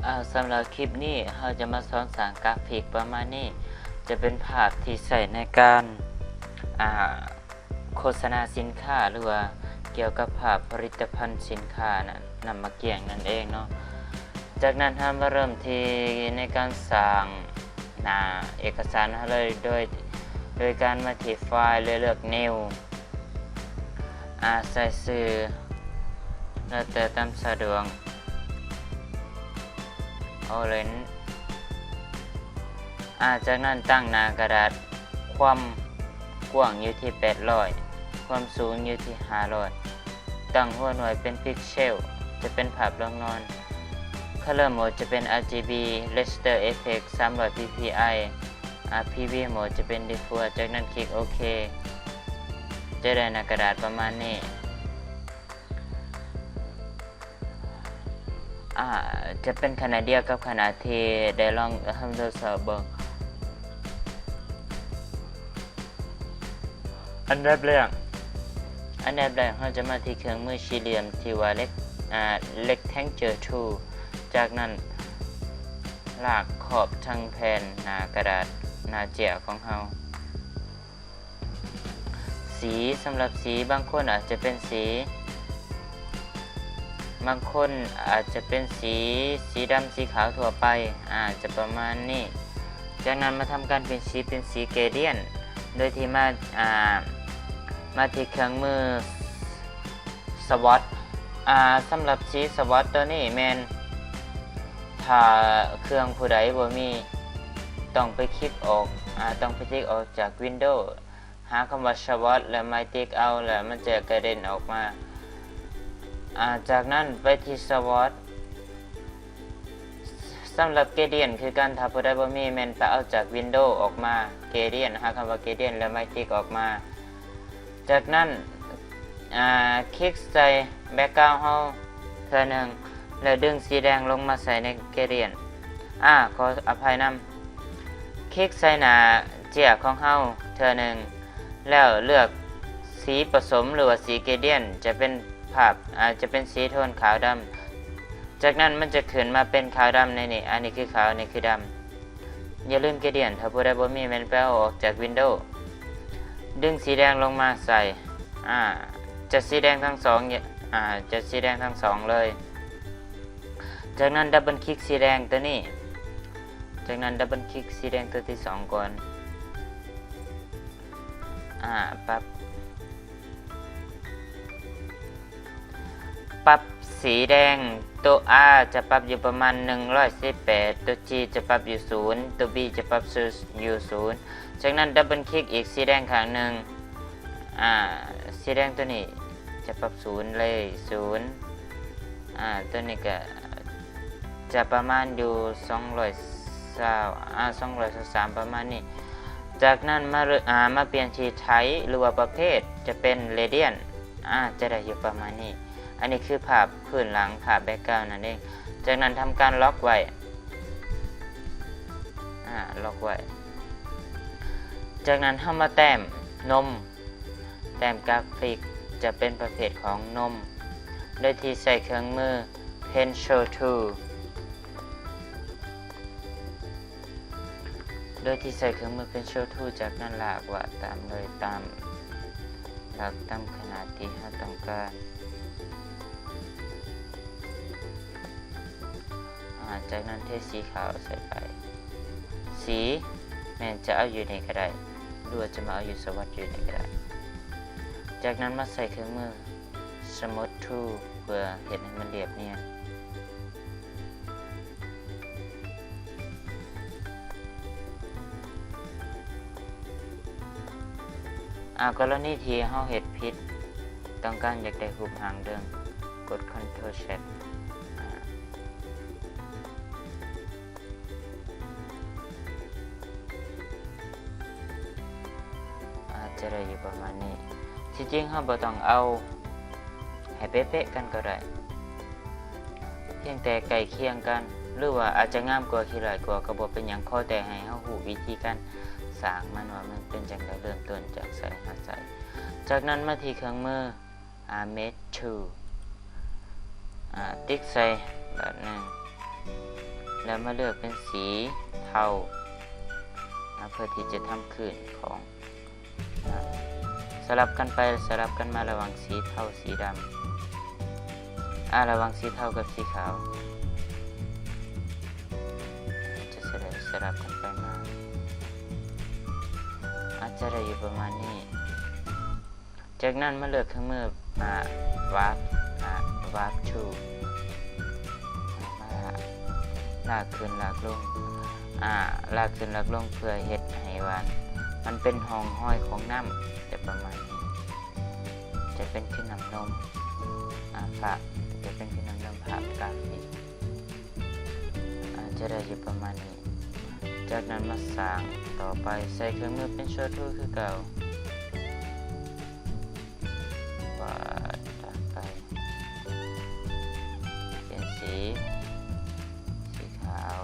ອາ ສຳລັບຄລິບນີ້ເຮົາຈະມາສອນສ້າງກຣາຟິກປະມານນີ້ ຈະເປັນພາບທີ່ໃຊ້ໃນການ ອາ ໂຄສະນາສິນຄ້າ ຫຼືວ່າກ່ຽວກັບພາບຜະລິດຕະພັນສິນຄ້ານັ້ນ ນ້ຳໝາກກ້ຽງນັ້ນເອງເນາະ. ຈາກນັ້ນເຮົາມາເລີ່ມທີ່ໃນການສ້າງໜ້າເອກະສານເຮົາເລີຍ ໂດຍ ໂດຍການມາທີ່ File ແລະເລືອກ New ອາ ໃສ່ຊື່ແລ້ວແຕ່ຕາມສະດວກ Orange ອາ ຈາກນັ້ນຕັ້ງໜ້າກະດາດ ຄວາມກວ້າງຢູ່ທີ່ແປດຮ້ອຍ ຄວາມສູງຢູ່ທີ່ຫ້າຮ້ອຍ ຕັ້ງຫົວໜ່ວຍເປັນພິກເຊວ ຈະເປັນພາບລວງນອນ Color Mode ຈະເປັນ RGB Raster Effect ສາມຮ້ອຍ PPI ອາ PV Mode ຈະເປັນ Diffuse ຈາກນັ້ນຄລິກໂອເຄ ຈະໄດ້ໜ້າກະດາດປະມານນີ້. ອາ ຈະເປັນຂະໜາດດຽວກັບຂະໜາດທີ່ໄດ້ລອງທຳທົດສອບເບິ່ງ. ອັນດັບແລກ ອັນດັບແລກເຮົາຈະມາທີ່ເຄື່ອງມືສີ່ຫຼ່ຽມທີ່ວ່າ Rect- ອາ Rectangle Tool ຈາກນັ້ນລາກຂອບທັງແຜ່ນໜ້າກະດາດ ໜ້າເຈ້ຍຂອງເຮົາ. ສີ ສຳລັບສີ ບາງຄົນອາດຈະເປັນສີ ບາງຄົນອາດຈະເປັນສີ ສີດຳ ສີຂາວທົ່ວໄປ ອາ ຈະປະມານນີ້. ຈາກນັ້ນມາທຳການປ່ຽນສີເປັນສີ Gradient ໂດຍທີ່ມາ ອາ ມາທີ່ເຄື່ອງມື Swatch ອາ ສຳລັບສີ Swatch ຕົວນີ້ແມ່ນ ຖ້າເຄື່ອງຜູ້ໃດບໍ່ມີ ຕ້ອງໄປຄລິກອອກ ອາ ຕ້ອງໄປຕິກອອກຈາກ Windows ຫາຄຳວ່າ Swatch ແລ້ວມາຕິກເອົາ ແລ້ວມັນຈະກະເດັນອອກມາ. ອາ ຈາກນັ້ນໄປທີ່ Swatch ສຳລັບ Gradient ຄືກັນ ຖ້າຜູ້ໃດບໍ່ມີ ແມ່ນໄປເອົາຈາກ Windows ອອກມາ Gradient ຫາຄຳວ່າ Gradient ແລ້ວມາຕິກອອກມາ. ຈາກນັ້ນ ອາ ຄລິກໃສ່ Background ເຮົາເທື່ອໜຶ່ງ ແລ້ວດຶງສີແດງລົງມາໃສ່ໃນ Gradient ອາ ຂໍອະໄພນຳ ຄລິກໃສ່ໜ້າເຈ້ຍຂອງເຮົາເທື່ອໜຶ່ງ ແລ້ວເລືອກສີປະສົມ ຫຼືວ່າສີ Gradient ຈະເປັນພາບ ອາ ຈະເປັນສີໂທນຂາວດຳ. ຈາກນັ້ນມັນຈະຂຶ້ນມາເປັນຂາວດຳໃນນີ້ ອັນນີ້ຄືຂາວ ອັນນີ້ຄືດຳ. ຢ່າລືມ Gradient ຖ້າຜູ້ໃດບໍ່ມີ ແມ່ນໄປເອົາອອກຈາກ Windows ດຶງສີແດງລົງມາໃສ່ ອາ ຈະສີແດງທັງສອງ ອາ ຈະສີແດງທັງສອງເລີຍ. ຈາກນັ້ນດັບເບິນຄລິກສີແດງຕົວນີ້ ຈາກນັ້ນດັບເບິນຄລິກສີແດງຕົວທີສອງກ່ອນ ອາ ປັບ ປັບສີແດງ ໂຕ R ຈະປັບຢູ່ປະມານໜຶ່ງຮ້ອຍສິບແປດ ໂຕ G ຈະປັບຢູ່ສູນ ໂຕ B ຈະປັບຢູ່ສູນ. ຈາກນັ້ນດັບເບິນຄລິກອີກສີແດງຂ້າງໜຶ່ງ ອາ ສີແດງໂຕນີ້ຈະປັບສູນເລີຍ ສູນ ອາ ໂຕນີ້ກະ ຈະປະມານຢູ່ສອງຮ້ອຍຊາວ ອາ ສອງຮ້ອຍຊາວສາມ ປະມານນີ້. ຈາກນັ້ນມາເລີ ອາ ມາປ່ຽນທີ່ Type ຫຼືວ່າປະເພດ ຈະເປັນ Radian ອາ ຈະໄດ້ຢູ່ປະມານນີ້. ອັນນີ້ຄືພາບພື້ນຫຼັງ ພາບ Background ນັ້ນເອງ. ຈາກນັ້ນທຳການ Lock ໄວ້ ອາ Lock ໄວ້. ຈາກນັ້ນເຮົາມາແຕ້ມນົມ ແຕ້ມກຣາຟິກຈະເປັນປະເພດຂອງນົມ ໂດຍທີ່ໃຊ້ເຄື່ອງມື Pencil Tool ໂດຍທີ່ໃຊ້ເຄື່ອງມື Pencil Tool ຈາກນັ້ນລາກວາດຕາມເລີຍ ຕາມ ລາກຕາມຂະໜາດທີ່ເຮົາຕ້ອງການ. ອາ ຈາກນັ້ນເທສີຂາວໃສ່ໄປ. ສີແມ່ນຈະເອົາຢູ່ນີ້ກະໄດ້ ຫຼືວ່າຈະມາເອົາຢູ່ Swatch ຢູ່ນີ້ກະໄດ້. ຈາກນັ້ນມາໃຊ້ເຄື່ອງມື Smooth Tool ເພື່ອເຮັດໃຫ້ມັນລຽບນຽນ. ອາ ກໍລະນີທີ່ເຮົາເຮັດຜິດ ຕ້ອງການຢາກໄດ້ຮູບຮ່າງເດີມ ກົດ Ctrl Z ອາ ອາດຈະໄດ້ຢູ່ປະມານນີ້. ທີ່ຈິງເຮົາບໍ່ຕ້ອງເອົາໃຫ້ເປະໆກັນກໍໄດ້ ພຽງແຕ່ໃກ້ຄຽງກັນ ຫຼືວ່າອາດຈະງາມກວ່າ ຂີ້ຮ້າຍກວ່າ ກໍບໍ່ເປັນຫຍັງ ຂໍແຕ່ໃຫ້ເຮົາຮູ້ວິທີການສ້າງມັນວ່າມັນເປັນຈັ່ງໃດ ເລີ່ມຕົ້ນຈາກໃສຫາໃສ. ຈາກນັ້ນມາທີ່ເຄື່ອງມື ອາ Mesh Tool ອາ ຕິກໃສ່ບາດໜຶ່ງ. ແລ້ວມາເລືອກເປັນສີເທົາ ອາ ເພື່ອທີ່ຈະທຳຄື້ນຂອງ ອາ ສະຫຼັບກັນໄປສະຫຼັບກັນມາລະຫວ່າງສີເທົາ ສີດຳ ອາ ລະຫວ່າງສີເທົາກັບສີຂາວ ຈະສະ ສະຫຼັບກັນໄປມາ ອາດຈະໄດ້ຢູ່ປະມານນີ້. ຈາກນັ້ນມາເລືອກເຄື່ອງມື ອາ ວາບ ອາ ວາບທູ ມາລາກຂຶ້ນລາກລົງ ອາ ລາກຂຶ້ນລາກລົງ ເພື່ອເຮັດໃຫ້ວ່າມັນເປັນຮ່ອງຮອຍຂອງນ້ຳ ຈະປະມານນີ້ ຈະເປັນຄືນ້ຳນົມ ອາ ພາບ ຈະເປັນຄືນ້ຳນົມ ພາບກາຟິກ ອາດຈະໄດ້ຢູ່ປະມານນີ້. ຈາກນັ້ນມາສ້າງຕໍ່ໄປ ໃສ່ເຄື່ອງມືເປັນ Short Tool ຄືເກົ່າ ວາດໄປ ປ່ຽນສີ ສີຂາວ.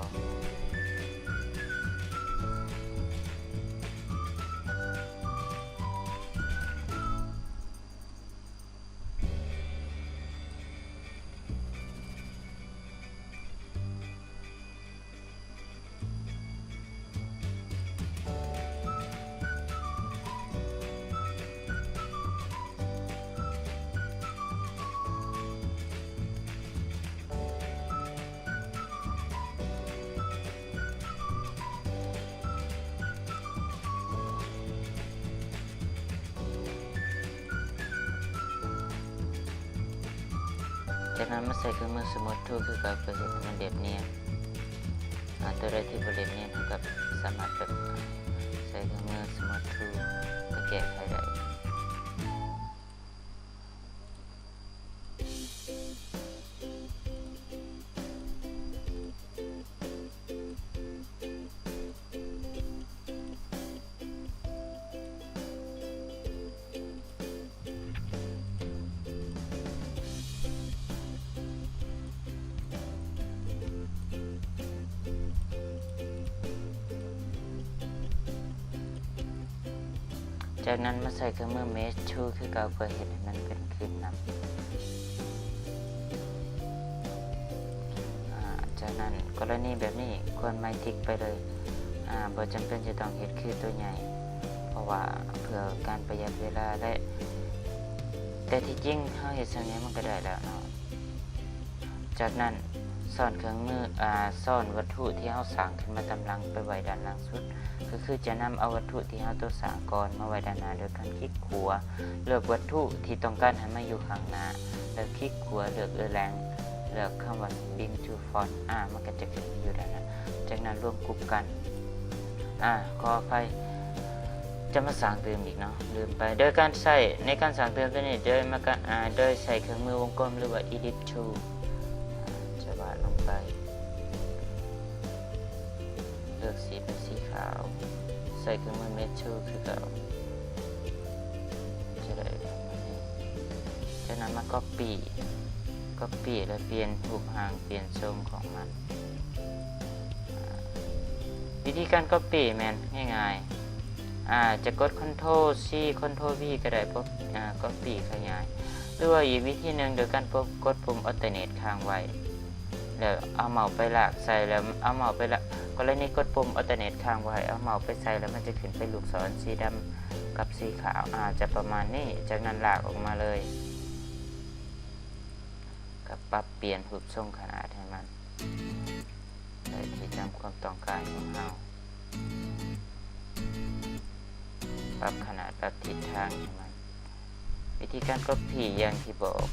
ຈາກນັ້ນມາໃສ່ເຄື່ອງມື Smooth Tool ຄືເກົ່າ ເພື່ອເຮັດໃຫ້ມັນລຽບນຽນ. ອາ ຕົວໃດທີ່ບໍ່ລຽບນຽນ ເຮົາກໍສາມາດແບບໃສ່ເຄື່ອງມື Smooth Tool ໄປແກ້ໄຂໄດ້. ຈາກນັ້ນມາໃສ່ເຄື່ອງມື Mesh Tool ຄືເກົ່າ ເພື່ອເຮັດໃຫ້ມັນເປັນຄື້ນນ້ຳ. ອາ ຈາກນັ້ນກໍລະນີແບບນີ້ ຄວນໄມຕິກໄປເລີຍ. ອາ ບໍ່ຈຳເປັນຈະຕ້ອງເຮັດຄືຕົວໃຫຍ່ ເພາະວ່າເພື່ອການປະຢັດເວລາ ແລະ ແຕ່ທີ່ຈິງເຮົາເຮັດສ່ຳນີ້ມັນກໍໄດ້ແລ້ວເນາະ. ຈາກນັ້ນຊ້ອນເຄື່ອງມື ອາ ຊ້ອນວັດຖຸທີ່ເຮົາສ້າງຂຶ້ນມາຕາມຫຼັງໄປໄວ້ດ້ານຫຼັງສຸດ ກໍຄືຈະນຳເອົາວັດຖຸທີ່ເຮົາຕົວະສ້າງກ່ອນມາໄວ້ດ້ານໜ້າ ໂດຍການຄລິກຂວາ ເລືອກວັດຖຸທີ່ຕ້ອງການໃຫ້ມາຢູ່ຂ້າງໜ້າ ແລ້ວຄລິກຂວາ ເລືອກ Align ເລືອກຄຳວ່າ Bring to Front ອາ ມັນກໍຈະຂຶ້ນຢູ່ດ້ານໜ້າ. ຈາກນັ້ນລວມກຸ່ມກັນ ອາ ຂໍອະໄພ ຈະມາສ້າງຕື່ມອີກເນາະ ລືມໄປ. ໂດຍການໃຊ້ ໃນການສ້າງຕື່ມຕົວນີ້ ໂດຍມາກະ ອາ ໂດຍໃຊ້ເຄື່ອງມືວົງກົມ ຫຼືວ່າ Edit Tool ອາ ຈະວາດລົງໄປ ເລືອກສີເປັນສີຂາວ ໃຊ້ເຄື່ອງມື Mesh Tool ຄືເກົ່າ ຈະໄດ້ປະມານນີ້. ຈາກນັ້ນມາ Copy Copy ແລ້ວປ່ຽນຮູບຮ່າງ ປ່ຽນຊົງຂອງມັນ. ອາ ວິທີການ Copy ແມ່ນງ່າຍໆ ອາ ຈະກົດ Ctrl C Ctrl V ກໍໄດ້ Copy ຂະຫຍາຍ ຫຼືວ່າອີກວິທີໜຶ່ງ ໂດຍການກົດປຸ່ມ Alternate ຄ້າງໄວ້ ແລ້ວເອົາເມົາສ໌ໄປລາກໃສ່ ແລ້ວເອົາເມົາສ໌ໄປລາກ ກໍລະນີກົດປຸ່ມ Alternate ຄ້າງໄວ້ ເອົາເມົາສ໌ໄປໃສ່ ແລ້ວມັນຈະຂຶ້ນເປັນລູກສອນສີດຳກັບສີຂາວ ອາ ຈະປະມານນີ້. ຈາກນັ້ນລາກອອກມາເລີຍ ກໍປັບປ່ຽນຮູບຊົງຂະໜາດໃຫ້ມັນໄດ້ທີ່ຕາມຄວາມຕ້ອງການຂອງເຮົາ ປັບຂະໜາດ ປັບທິດທາງໃຫ້ມັນ. ວິທີການ Copy ຢ່າງທີ່ບອກ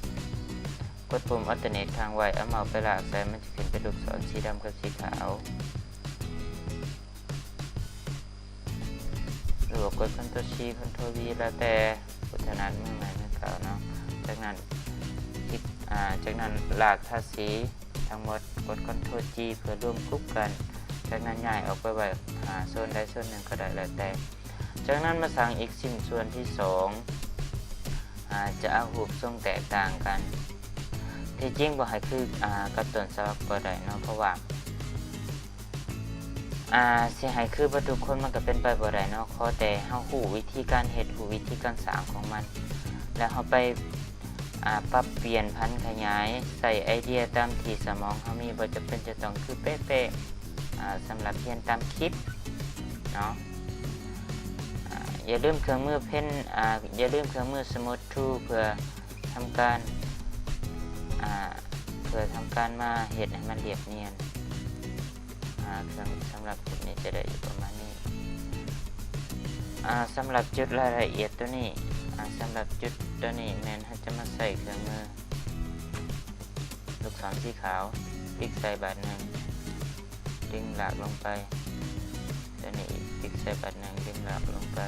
ກົດປຸ່ມ Alternate ຄ້າງໄວ້ ເອົາເມົາສ໌ໄປລາກໃສ່ ມັນຈະຂຶ້ນເປັນລູກສອນສີດຳກັບສີຂາວ ຫຼືວ່າກົດ Ctrl C Ctrl V ແລ້ວແຕ່ຜູ້ຖະໜັດມືໃໝ່ມືເກົ່າເນາະ. ຈາກນັ້ນຄລິກ ອາ ຈາກນັ້ນລາກທາດສີທັງໝົດ ກົດ Ctrl G ເພື່ອລວມກຸ່ມກັນ. ຈາກນັ້ນຍ້າຍອອກໄປໄວ້ ອາ ໂຊນໃດໂຊນໜຶ່ງກໍໄດ້ ແລ້ວແຕ່. ຈາກນັ້ນມາສ້າງອີກຊິ້ນສ່ວນທີສອງ ອາ ຈະເອົາຮູບຊົງແຕກຕ່າງກັນ ທີ່ຈິງບໍ່ໃຫ້ຄື ອາ ກັບຕົ້ນສະບັບກໍໄດ້ເນາະ ເພາະວ່າ ອາ ຊິໃຫ້ຄືເບິດທຸກຄົນມັນກໍເປັນໄປບໍ່ໄດ້ເນາະ. ຂໍແຕ່ເຮົາຮູ້ວິທີການເຮັດ ຮູ້ວິທີການສ້າງຂອງມັນ ແລ້ວເຮົາໄປ ອາ ປັບປ່ຽນຜັນຂະຫຍາຍ ໃສ່ໄອເດຍຕາມທີ່ສະໝອງເຮົາມີ ບໍ່ຈຳເປັນຈະຕ້ອງຄືເປະໆ ອາ ສຳລັບຮຽນຕາມຄລິບເນາະ. ອາ ຢ່າລືມເຄື່ອງມືເພັນ ອາ ຢ່າລືມເຄື່ອງມືສະມູດທູ ເພື່ອທຳການ ອາ ເພື່ອທຳການມາເຮັດໃຫ້ມັນລຽບນຽນ. ອາ ເຄື່ອງສຳລັບຈຸດນີ້ຈະໄດ້ຢູ່ປະມານນີ້. ອາ ສຳລັບຈຸດລາຍລະອຽດໂຕນີ້ ອາ ສຳລັບຈຸດໂຕນີ້ແມ່ນເຮົາຈະມາໃຊ້ເຄື່ອງມືລູກສອນສີຂາວ ຕິກໃສ່ບາດໜຶ່ງ ດຶງລາກລົງໄປ ໂຕນີ້ອີກ ຕິກໃສ່ບາດໜຶ່ງ ດຶງລາກລົງໄປ.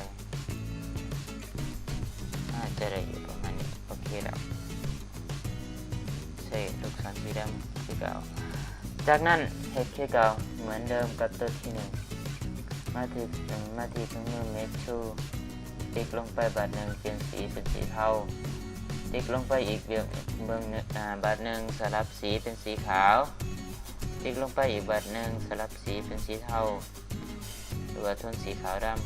ອາ ຈະໄດ້ຢູ່ປະມານນີ້. ໂອເຄແລ້ວ ໃສ່ລູກສອນສີດຳຄືເກົ່າ. ຈາກນັ້ນເຮັດຄືເກົ່າ ເໝືອນເດີມກັບໂຕທີໜຶ່ງ ມາທີ່ ມາທີ່ເຄື່ອງມືເມດທູ ຕິກລົງໄປບາດໜຶ່ງ ປ່ຽນສີເປັນສີເທົາ ຕິກລົງໄປອີກເບື້ອງ ເບື້ອງໜຶ່ງ ອາ ບາດໜຶ່ງ ສະຫຼັບສີເປັນສີຂາວ ຕິກລົງໄປອີກບາດໜຶ່ງ ສະຫຼັບສີເປັນສີເທົາ ຫຼືວ່າໂທນສີຂາວດຳ.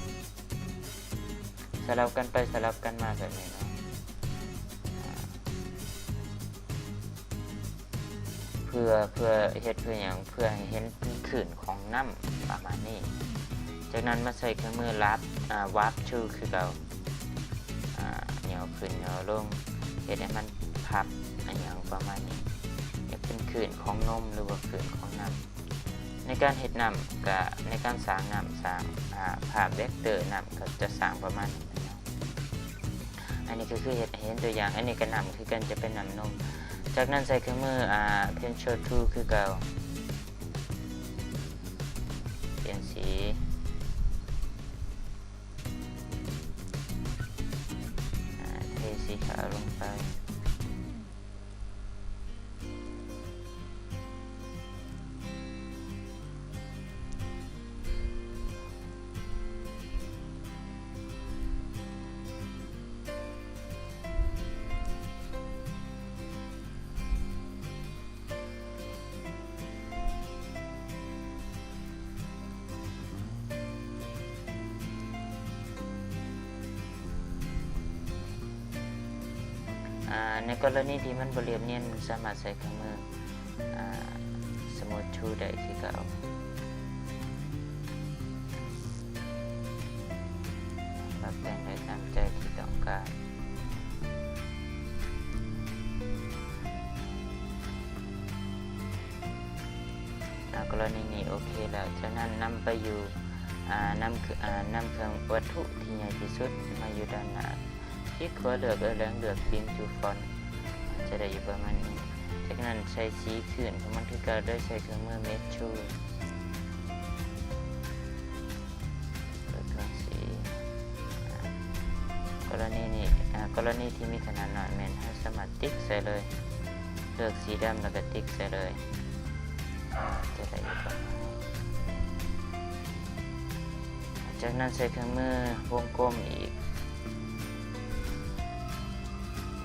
ສະຫຼັບກັນໄປສະຫຼັບກັນມາແບບນີ້ເນາະ ເພື່ອ ເພື່ອເຮັດ ເພື່ອຫຍັງ? ເພື່ອໃຫ້ເຫັນເປັນຄື້ນຂອງນ້ຳປະມານນີ້. ຈາກນັ້ນມາໃຊ້ເຄື່ອງມືວາບ ອາ ວາບທູຄືເກົ່າ ອາ ຫຍໍ້ຂຶ້ນຫຍໍ້ລົງ ເຮັດໃຫ້ມັນພັບ ອາ ຫຍັງປະມານນີ້ ເຮັດເປັນຄື້ນຂອງນົມ ຫຼືວ່າຄື້ນຂອງນ້ຳ. ໃນການເຮັດນ້ຳກະ ໃນການສ້າງນ້ຳ ສ້າງ ອາ ພາບເວັກເຕີນ້ຳ ກະຈະສ້າງປະມານນີ້ເນາະ. ອັນນີ້ກະຄືເຮັດໃຫ້ເຫັນຕົວຢ່າງ ອັນນີ້ກະນ້ຳຄືກັນ ຈະເປັນນ້ຳນົມ. ຈາກນັ້ນໃຊ້ເຄື່ອງມື ອາ ເພັນຊິວທູຄືເກົ່າ ປ່ຽນສີ ອາ ເທສີຂາວລົງໄປ. ອາ ໃນກໍລະນີທີ່ມັນບໍ່ລຽບນຽນ ສາມາດໃຊ້ເຄື່ອງມື ອາ ສະມູດທູໄດ້ຄືເກົ່າ ປັບແຕ່ງໄດ້ຕາມໃຈທີ່ຕ້ອງການ. ອາ ກໍລະນີນີ້ໂອເຄແລ້ວ. ຈາກນັ້ນນຳໄປຢູ່ ອາ ນຳ ອາ ນຳເຄື່ອງວັດຖຸທີ່ໃຫຍ່ທີ່ສຸດມາຢູ່ດ້ານໜ້າ. ຄລິກຂວາເລືອກ ເອີ ແລ້ວເລືອກ Bring to Front ຈະໄດ້ຢູ່ປະມານນີ້. ຈາກນັ້ນໃສ່ສີຄືນຂອງມັນຄືເກົ່າ ໂດຍໃຊ້ເຄື່ອງມື Match Tool ເລືອກເຄື່ອງສີ. ອາ ກໍລະນີນີ້ ອາ ກໍລະນີທີ່ມີຂະໜາດນ້ອຍແມ່ນເຮົາສາມາດຕິກໃສ່ເລີຍ ເລືອກສີດຳແລ້ວກະຕິກໃສ່ເລີຍ ຈະໄດ້ຢູ່ປະມານນີ້. ຈາກນັ້ນໃຊ້ເຄື່ອງມືວົງກົມອີກ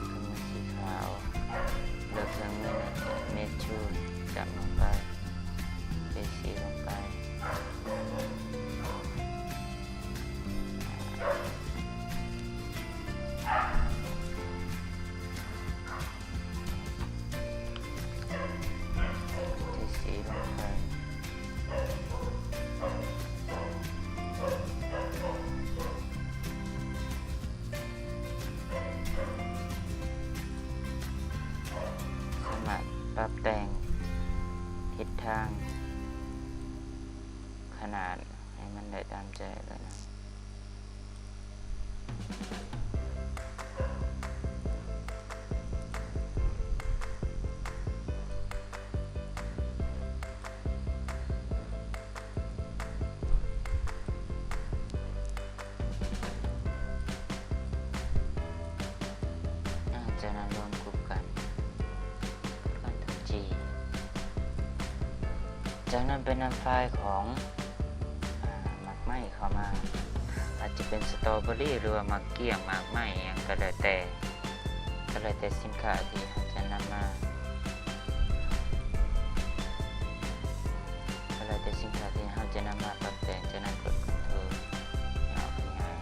ເຄື່ອງມືສີຂາວ ເລືອກເຄື່ອງມື Match Tool ຈັບລົງໄປ ເທສີລົງໄປ. ເທສີລົງໄປ. ສາມາດປັບແຕ່ງທິດທາງ ຂະໜາດໃຫ້ມັນໄດ້ຕາມໃຈເລີຍນະ. ອາ ຈາກນັ້ນລວມກຸ່ມກັນ Ctrl G. ຈາກນັ້ນໄປນຳໄຟລ໌ຂອງ ອາ ໝາກໄມ້ເຂົ້າມາ ອາດຈະເປັນສະຕໍເບີຣີ ຫຼືວ່າໝາກກ້ຽງ ໝາກໄມ້ ອີ່ຫຍັງກະແລ້ວແຕ່ ກະແລ້ວແຕ່ສິນຄ້າທີ່ເຮົາຈະນຳມາ ກະແລ້ວແຕ່ສິນຄ້າທີ່ເຮົາຈະນຳມາປັບແຕ່ງ. ຈາກນັ້ນກົດ Ctrl ຫຍໍ້ຂະຫຍາຍ.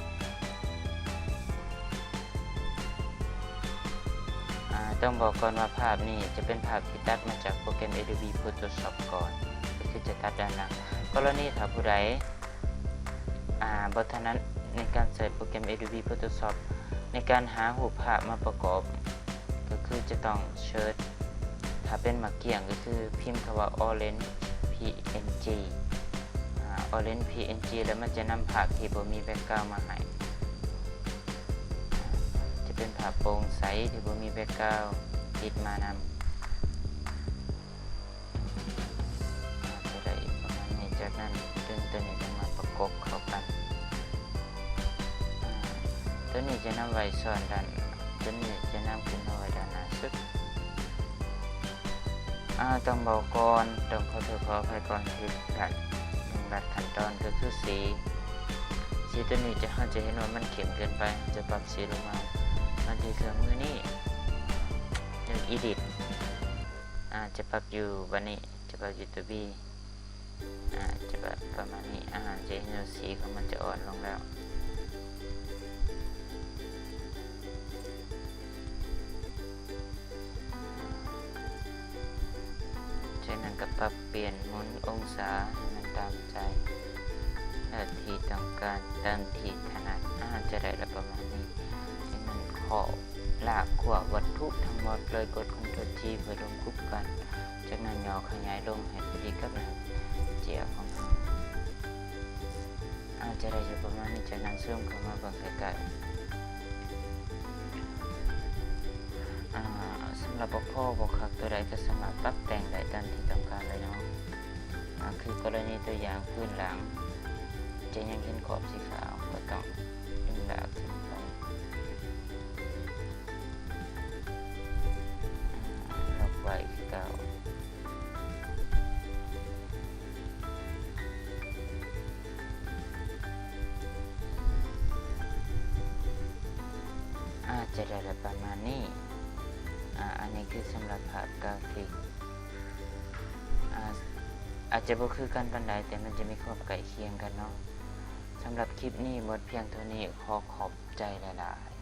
ອາ ໂຕ ຕ້ອງບອກກ່ອນວ່າພາບນີ້ຈະເປັນພາບທີ່ຕັດມາຈາກໂປຣແກຣມ Adobe Photoshop ກ່ອນ ກໍຄືຈະຕັດດ້ານຫຼັງ. ກໍລະນີຖ້າຜູ້ໃດ ອາ ບໍ່ຖະໜັດໃນການໃຊ້ໂປຣແກຣມ Adobe Photoshop ໃນການຫາຮູບພາບມາປະກອບ ກໍຄືຈະຕ້ອງເສີດ ຖ້າເປັນໝາກກ້ຽງກໍຄືພິມຄຳວ່າ Orange PNG ອາ Orange PNG ແລ້ວມັນຈະນຳພາບທີ່ບໍ່ມີ background ມາໃຫ້ ຈະເປັນພາບໂປ່ງໃສທີ່ບໍ່ມີ background ຕິດມານຳ. ອາດຈະໄດ້ປະມານນີ້. ຈາກນັ້ນດຶງຕົວນີ້ຂຶ້ນມາປະກົບເຂົ້າກັນ. ອາ ຕົວນີ້ຈະນຳໄວ້ຊ້ອນດ້ານ ຕົວນີ້ຈະນຳຂຶ້ນມາໄວ້ດ້ານໜ້າສຸດ. ອາ ຕ້ອງບອກກ່ອນ ຕ້ອງຂໍໂທດຂໍອະໄພກ່ອນທີ່ຈະເລີ່ມລັດຂັ້ນຕອນ ກໍຄືສີ. ສີຕົວນີ້ຈະ ເຮົາຈະເຫັນວ່າມັນເຂັ້ມເກີນໄປ ຈະປັບສີລົງມາ ມາທີ່ເຄື່ອງມືນີ້ ເລື່ອງ Edit ອາ ຈະປັບຢູ່ບາດນີ້ ຈະປັບຢູ່ຕົວ B ອາ ຈະປະ ປະມານນີ້ ອາ ຈະເຫັນວ່າສີຂອງມັນຈະອ່ອນລົງແລ້ວ. ຈາກນັ້ນກໍປັບປ່ຽນໝູນອົງສາໃຫ້ມັນຕາມໃຈ ແລະ ທີ່ຕ້ອງການ ຕາມທີ່ຖະໜັດ ອາ ຈະໄດ້ລະປະມານນີ້. ຈາກນັ້ນ ເຄາະ ລາກຄວບວັດຖຸທັງໝົດເລີຍ ກົດ Ctrl G ເພື່ອລົມກຸບກັນ. ຈາກນັ້ນຫຍໍ້ຂະຫຍາຍລົງໃຫ້ພໍດີກັບໜ້າເຈ້ຍຂອງເຮົາ ອາດຈະໄດ້ຢູ່ປະມານນີ້. ຈາກນັ້ນຊູມເຂົ້າມາເບິ່ງໃກ້ໆ. ອາ ສຳລັບບໍ່ພໍບໍ່ຄັກຕົວໃດກໍສາມາດປັບແຕ່ງໄດ້ຕາມທີ່ຕ້ອງການເລີຍເນາະ. ອາ ຄືກໍລະນີຕົວຢ່າງພື້ນຫຼັງ ຈະຍັງເຫັນຂອບສີຂາວ ກໍຕ້ອງດຶງລາກຂຶ້ນໄປ ອາ ລັອກໄວ້ຄືເກົ່າ. ອາດຈະໄດ້ລະປະມານນີ້. ອາ ອັນນີ້ຄືສຳລັບພາບກຣາຟິກ ອາ ອາດຈະບໍ່ຄືກັນປານໃດ ແຕ່ມັນຈະມີຄວາມໃກ້ຄຽງກັນເນາະ. ສຳລັບຄລິບນີ້ໝົດພຽງເທົ່ານີ້ ຂໍຂອບໃຈຫຼາຍໆ.